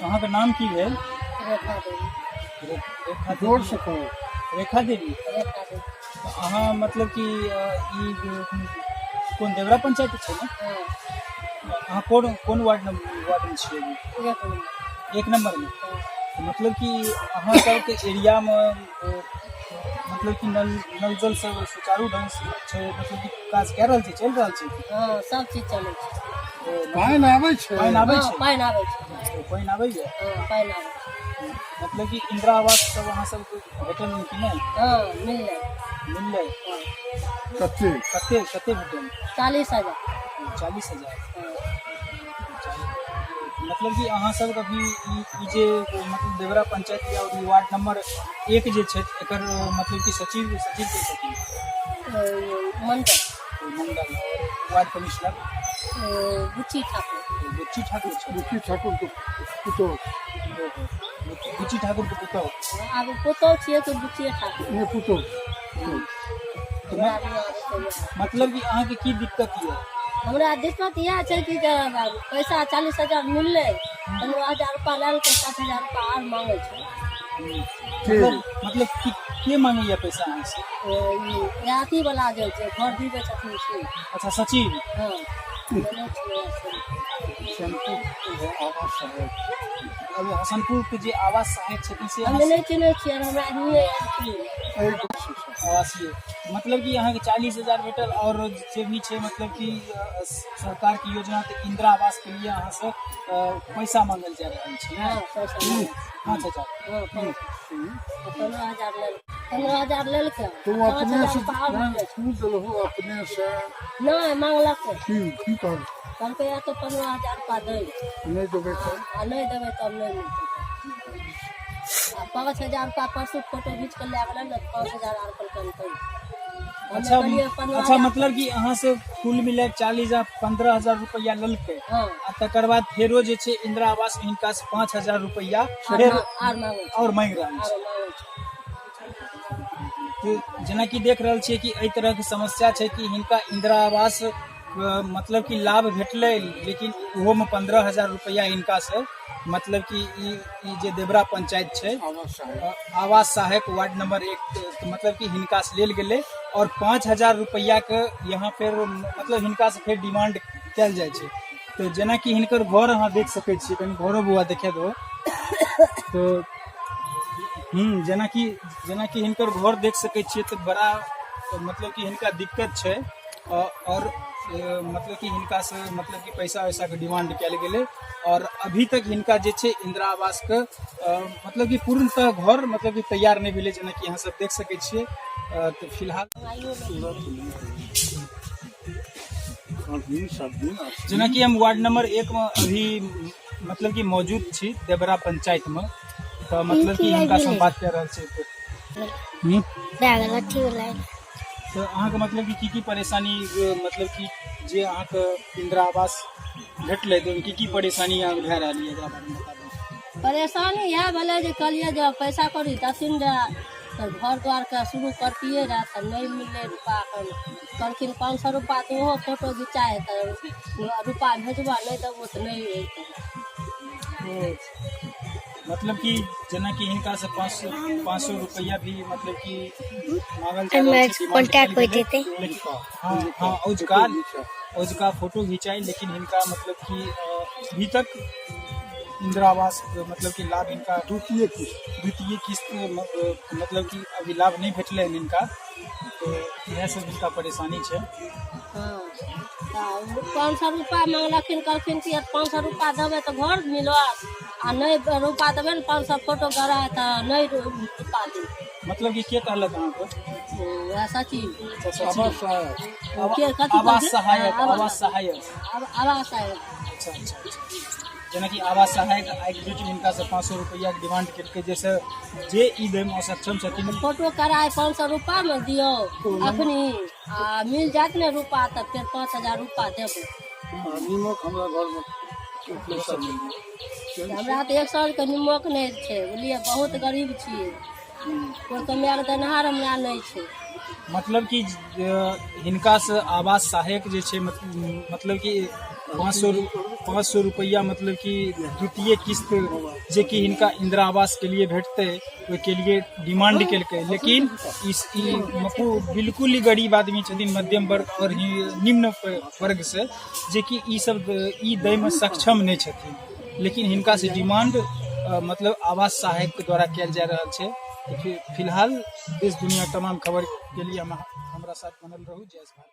अहाँके नाम की भेल? रेखा देवी। रेखा जोर देवी। से कहू। रेखा देवी। रेखा देवी। तऽ अहाँ मतलब कि ई कोन देवरा पंचायत छै ने? हाँ। अहाँ कोन कोन वार्ड नंबर वार्ड में छियै अभी? एक नंबर। एक नंबर में। हाँ। तऽ मतलब कि अहाँ सबके एरिया में मतलब कि नल नल जल सब सुचारू ढंग से छै, मतलब कि काज कए रहल छै, चलि रहल छै? हाँ, सब चीज चलै छै। पानि आबै छै? पानि आबै हाँ, छै? पानि आबै छै। ओ, पानि आबैया? हाँ, पानि आबै छै। मतलब कि इंदिरा आवास सब अहाँ सबके भेटल कि नहि? हाँ, मिललै। मिललै? हाँ। कते? कते कते भेटल? 40,000। 40,000। हाँ। मतलब कि अहाँ सबके अभी ई जे मतलब देवरा पंचायत या ई वार्ड नंबर 1 जे छै, एकर मतलब कि सचिव सचिव के छथिन? मंडल। मंडल। Ward commissioner? Buchi Thakur. Buchi Thakur छै। बुच्ची ठाकुर के पुतोह। बुच्ची ठाकुर के पुतोह। आब पुतोह छियै कि बुच्चिए ठाकुर? नहि, पुतोह। तऽ हमरा भी आबै छै इएह। मतलब कि अहाँके की दिक्कत यऽ? हमरा दिक्कत इएह छै कि जे पैसा 40,000 मिललै, 15,000 रुपा लेलकै, 7,000 रुपा आर मांगै छै। मतलब कि के मांगैया पैसा अहाँसँ? ओ, ई अथी वाला जे छै, घर दिबै छथिन से। अच्छा, सचिव? हँ, देने छियै से। हसनपुर आवास सहायक। अभी हसनपुर के जे आवास सहायक छथिन से? हम अहाँ नहि चिन्है छियै, हमरा हिये आयल छियै। एहि गाँवसँ। आवासीय। मतलब कि अहाँके 40,000 भेटल और जे भी छै, मतलब कि सरकार के योजना तऽ इंदिरा आवास के लिए अहाँसँ पैसा मांगल जा रहल छै ने? हँ, पैसा मांगै छै। 5,000? हँ, 5। 15,000 लेल, 15,000 लेलकै। तू पाँच अपने हजार से रुपा आर मांगै छै। तू देलहो अपने से? नहि, मांगलकै। की की कहल? कहलकै या तऽ 15,000 रुपा दै। नहि देबै तऽ? आ नहि देबै तब नहि मिलतै। आ 5,000 रुपा परसू फोटो घीच कऽ लए गेलै ने, 5,000 आर कहलकै तै। अच्छा अच्छा, मतलब कि अहाँ से कुल मिला 40,000, 15,000 रुपया लेलकै? हँ। आ तकर बाद फेरो जे छै इंदिरा आवास मे हिनका से 5,000 रुपया फेर आर मांगै छै। और मांगि रहल आर छै। मांगै छै। तऽ जेनाकि देख रहल छियै कि एहि तरहके समस्या छै कि हिनका इंदिरा आवास मतलब कि लाभ भेटलै, लेकिन ओहोमे 15,000 रुपैआ हिनकासँ मतलब कि ई ई जे देवरा पंचायत छै, आवास सहायक, आवास सहायक वार्ड नंबर 1, मतलब कि हिनकासँ लेल गेलै और 5,000 रुपैआके यहाँ फेर मतलब हिनकासँ फेर डिमांड कयल जाइ छै। तऽ जेनाकि हिनकर घर अहाँ देख सकै छियै, कनि घरो बौआ देखा दो तऽ। जेनाकि हिनकर घर देख सकै छियै तऽ बड़ा मतलब कि हिनका दिक्कत छै और मतलब कि हिनकासँ मतलब कि पैसा वैसाके डिमांड कयल गेलै और अभी तक हिनका जे छै इंदिरा आवासके मतलब कि पूर्णतः घर मतलब कि तैयार नहि भेलै, जेनाकि अहाँ सब देख सकै छियै। तऽ फिलहाल 8 दिन, 7 दिन, 8 दिन। जेनाकि हम वार्ड नंबर 1 मे अभी मतलब कि मौजूद छी देवरा पंचायत मे, तऽ मतलब कि हिनका से हम बात कर रहल छी। भए गेल अथी वला। तऽ अहाँके मतलब कि की की परेशानी, मतलब कि जे अहाँके इंदिरा आवास भेटलै तऽ ओहिमे की की परेशानी अहाँके भए रहल यऽ, एकरा बारेमे बताबू। परेशानी इएह भेलै जे कहलियै जे पैसा कौड़ी देथिन रहए तऽ घर दुआरके शुरू करतियै रहए, तऽ नहि मिललै रुपा। एखन कहलखिन 500 रुपा, तऽ ओहो फोटो घिचाइ तऽ रुपा भेजबऽ, नहि देबो तऽ नहि हेतै। मतलब कि जेनाकि हिनका से 500 500 रुपया भी मतलब कि मांगल जा रहल छै, डिमांड कॉन्टैक्ट कयल होइत गेलै। हेतै। लेकिन हाँ, औजका फोटो घिंचाई, लेकिन हिनका मतलब कि अभी तक इंदिरा आवास मतलब कि लाभ हिनका द्वितीय किस्त। द्वितीय किस्त मतलब कि अभी लाभ नहि भेटलै हन हिनका। तऽ इएह सब हिनका परेशानी छै। हँ, तऽ 500 रुपा मांगलखिन, कहलखिन कि 500 रुपा देबै तऽ घर मिलत आ नहि रुपा देबै ने, 500 फोटो गड़ाय तऽ नहि रुपा देब। मतलब कि के कहलक अहाँके? वएह सचिव। अच्छा, सचिव। आवास सहायक। के कथी आवास कहलखिन? सहायक। हँ, आवास सहायक। आवास सहायक। अच्छा, जेनाकि आवास सहायक आइके डेटमे हिनकासँ 500 रुपैआके डिमांड केलकै, जाहिसँ जे ई दैमे असक्षम छथिन। फोटो कराय 500 रुपा मे दियौ अखनी आ मिल जायत ने रुपा तऽ फेर 5,000 रुपा देबै। आ नीमक हमरा घरमे पैसा मिल गेल। हमरा तऽ एक सालके निमक नहि छै, बुझलियै? बहुत गरीब छियै, कोइ कमाए कऽ देनहार हमरा नहि छै। मतलब कि हिनका से आवास सहायक जे छै, मतलब कि 500 रुपैआ, मतलब कि द्वितीय किस्त जे कि हिनका इंदिरा आवास के लिए भेटतै, ओहिके लिए डिमांड केलकै। लेकिन इस ई बिल्कुल ही गरीब आदमी छथिन, मध्यम वर्ग और ही निम्न वर्ग से, जे कि ई सब ई दैमे सक्षम नहि छथिन। लेकिन हिनका से डिमांड मतलब आवास सहायक के द्वारा कयल जा रहल छै। तऽ फिलहाल देश दुनिया तमाम खबर के लिए हमरा साथ बनल रहू। जय भारत।